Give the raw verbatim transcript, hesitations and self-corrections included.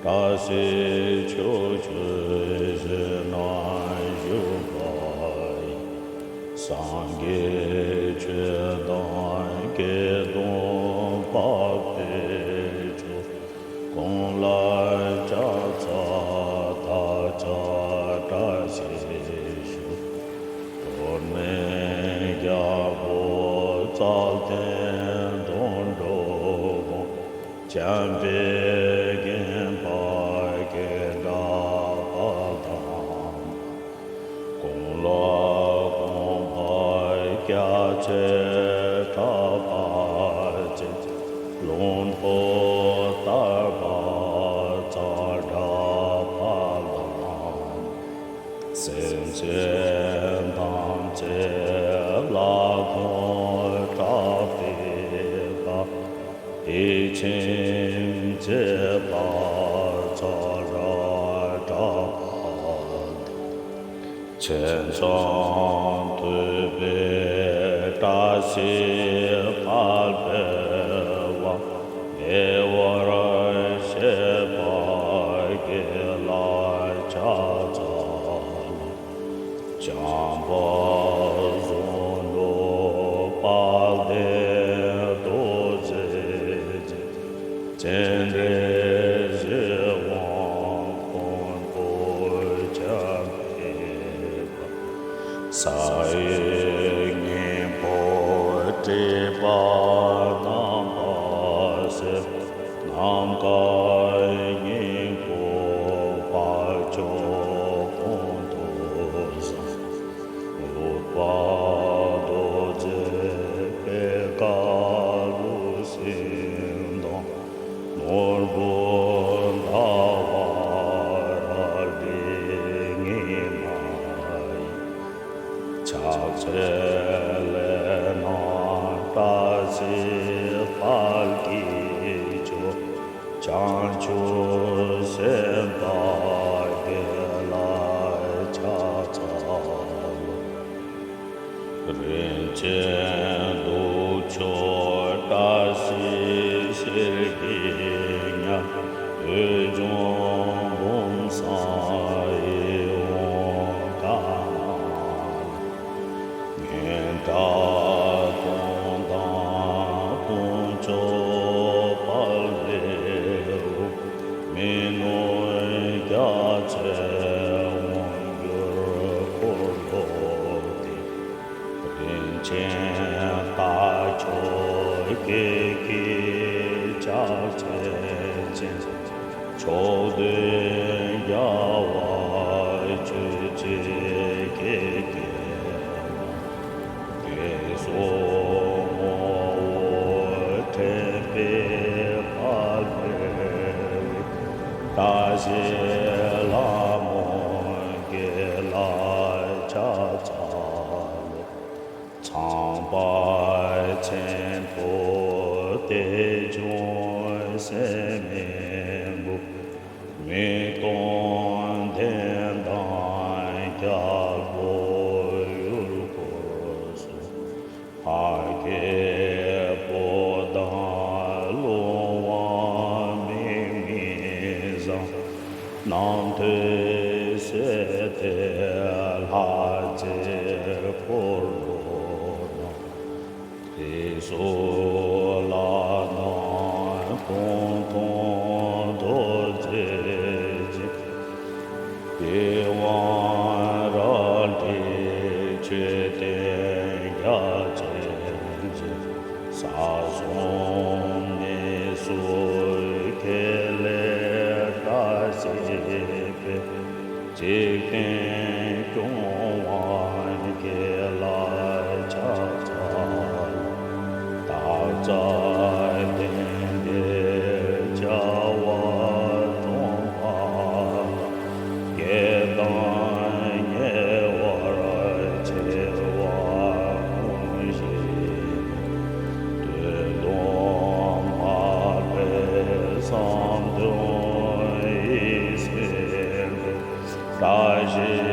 བཀྲ་ཤིས་ཆོས་སྐྱོང་ཞིང་ནང་བཞུགས་པ་ཡི། སངས་རྒྱས་ཆོས་དང་སྐལ་དང་བག་ཕེབས་མཆོག། གང་ལ་ཕྱག་འཚལ་བདག་ཅག་བཀྲ་ཤིས་ཤོག། གདོད་མའི་རྒྱལ་པོ་རྩ་བརྒྱད་དང་འགྲོ་དབང་། འཇམ་དཔལ་དགོངས་པ་གང་དྲངས་པ་དང་། གང་ལ་གང་འཕགས་རྒྱལ་ཚབ་གྲགས་པ་ཅན། ལུང་ཕུག་ལྟ་བུར་ཙཱ་བྱ་བ་དང་། སེམས་ཅན་ཐམས་ཅད་ལ་དོན་དག་ཐེག་པ། ཡིད་ཆེས་མཛད་པ་ཙཱ་བྱ་གྲགས་པ་དང་། ཆེ་ཚང་ཐོས་པའི་བཀྲ་ཤིས་ཕ་རོལ་པོ་བ། བདེ་བར་གཤེགས་པ་དགེ་ལེགས་ཕྱག་འཚལ་ལོ། བྱམས་པ་ཟུང་འཇུག་དཔལ་ལྡན་རྡོ་རྗེ་འཆང་། སྤྱན་རས་གཟིགས་དབང་མཁའ་འགྲོ་འཆང་ཕེབས་པ། ས་ཡི་སྙིང་པོ་སྤྲུལ་པ་རྣམ་པར་སེལ། ནམ་མཁའི་སྙིང་པོ་དཔལ་མཆོག་ཀུན་ཏུ་བཟང་། ཨུཏྤལ་རྡོ་རྗེ་པད་དཀར་ལུས་སེམས་དང་། ནོར་བུ་ཟླ་བ་རལ་གྲི་ཉི་མ་ཡིས། ཕྱག་འཚལ་ལས་སྣང་བཀྲ་ཤིས་དཔལ་གྱི་མཆོག། བྱང་ཆུབ་སེམས་དཔའ་དགེ་ལེགས་ཕྱག་འཚལ་ལོ། རིན་ཆེན་གདུགས་མཆོག་བཀྲ་ཤིས་ཤེལ་གྱི་ཉ། འོད་འབྱུང་བུམ་བཟང་ཡིད་འོང་དཀར་ནག། སྙན་གྲགས་གཏོང་དང་དཀོན་མཆོག་དཔལ་ལྡན་དབུ། མི་ནུབ་རྒྱལ་མཚན་དབང་བསྒྱུར་འཁོར་ལོ་སྡེ། རིན་ཆེན་རྟ་མཆོག་སྐེད་ཀྱི་ཕྱག་མཚན་ཅན། ཕྱོགས་དུས་རྒྱལ་བ་ཆོས་ཀྱི་སྐད་ཀྱིས་ལེན། དགེ་སོགས་ངོ་བོ་འདྲེན་པའི་དཔལ་བེའུ། བཀྲ་ཤིས་ལྷ་མོ་དགེ་ལེགས་ཕྱག་འཚལ་ལོ། ཚངས་པ་ཆེན་པོ་དེ་བྱུང་སྲེད་མེད་དབུས། མི་སྟོང་ལྡན་དང་རྒྱལ་པོ་ཡུལ་འཁོར་སོགས། འཕགས་སྐྱེས་པོ་དང་ཀླུ་དབང་མིག་མི་བཟང་། རྣམ་ཐོས་སྲས་དེ་ལྷ་རྗེ་འཁོར་ལོ་རྣམས། དེ་ཚོ་ལ་ནང་དང་དང་རྡོ་རྗེ་ཅན། དེ་དབང་རལ་གྲི་མཆོད་རྟེན་རྒྱ་ཆེན་ཅན། ས་གསུམ་གནས་སུ་ཁས་ལེན་བཀྲ་ཤིས་པའི། འཇིག་རྟེན་སྐྱོང་བ་དགེ་ལེགས་ཕྱག་འཚལ་ལོ། བདག་ཅག་གཏན་བདེའི་བྱ་བ་སྒྲུབ་པ་ལ། དགེ་དང་ཉེ་བར་མཆི་བ་སྤོང་ཞིང་། དུས་དང་མ་བས་བསམ་དོན་ཡིད་བཞིན་དུ། བཀྲ་ཤིས་